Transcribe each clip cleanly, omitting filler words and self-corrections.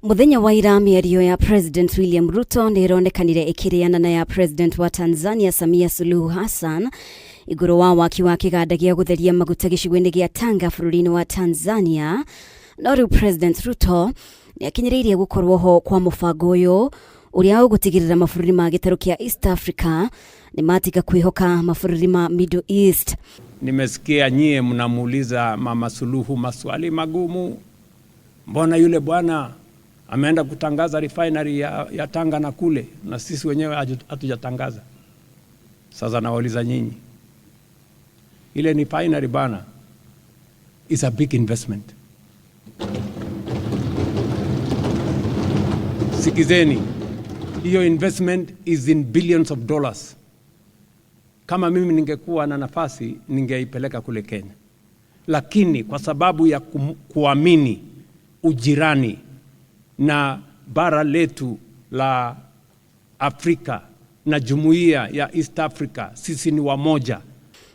Mũthenya wa ira mĩario ya President William Ruto nĩ ĩronekanire ĩkĩrĩana na ya President wa Tanzania Samia Suluhu Hassan igũrũ wa waki wa kĩganda gĩa gũtheria maguta gĩcigo-inĩ gĩa Tanga bũrũri-inĩ wa Tanzania. No rĩu President Ruto nĩ akinyĩrĩirie gũkorwo ho kwa mũbango ũyũ ũrĩa ũgũtigĩrĩra mabũrũri ma gĩtarũ kĩa East Africa nĩ matiga kwĩhoka mabũrũri ma Middle East. Nimesikia nyie mnamuuliza Mama Suluhu maswali magumu. Mbona yule bwana ameenda kutangaza refinery ya Tanga na kule, na sisi wenyewe hatujatangaza? Sasa nawauliza nyinyi, ile refinery bana is a big investment. Sikizeni, hiyo investment is in billions of dollars. Kama mimi ningekuwa na nafasi ningeipeleka kule Kenya, lakini kwa sababu ya kuamini ujirani na bara letu la Afrika na jumuiya ya East Africa, sisi ni wamoja.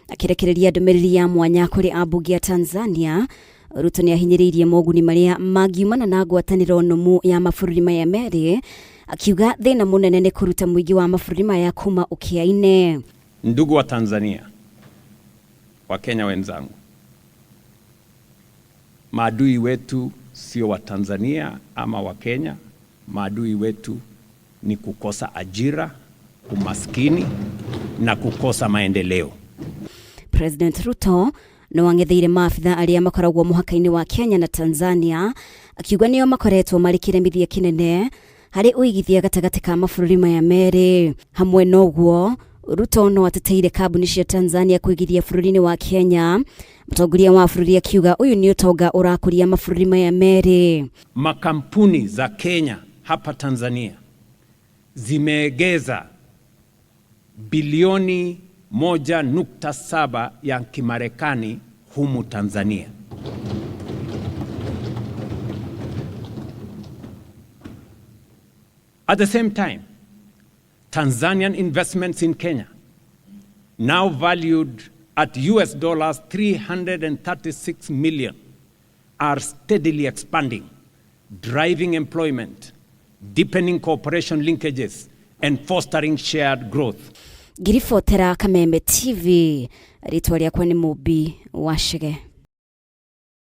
Akirekereria ndũmĩrĩri ya mwanya kũrĩ ambunge a Tanzania, Ruto nĩ ahinyĩrĩirie moguni marĩa mangiumana na ngwatanĩro nũmu ya mabũrũri maya merĩ, akiuga thĩna mũnene nĩ kũruta mũingĩ wa mabũrũri maya kuma ũkĩa-inĩ. Ndugu wa Tanzania, wa Kenya wenzangu, maadui wetu sio wa Tanzania ama wa Kenya. Maadui wetu ni kukosa ajira, umaskini na kukosa maendeleo. President Ruto no ang'etheire maabitha arĩa makoragwo mũhaka-inĩ wa Kenya na Tanzania, akiuga nĩo makoretwo marĩ kĩremithia kĩnene harĩ ũigithia gatagatĩ ka mabũrũri maya merĩ. Hamwe na ũguo, Ruto no ateteire kambuni cia Tanzania kũigithia bũrũri-inĩ wa Kenya. Mũtongoria wa bũrũri akiuga ũyũ nĩ ũtonga ũrakũria mabũrũri maya merĩ. Makampuni za Kenya hapa Tanzania zimeegeza bilioni 1.7 ya Kimarekani humu Tanzania. At the same time, Tanzanian investments in Kenya, now valued at US dollars 336 million, are steadily expanding, driving employment, deepening cooperation linkages, and fostering shared growth. Ngiribotera Kameme TV, rĩtwa rĩakwa nĩ Mũmbi wa Chege.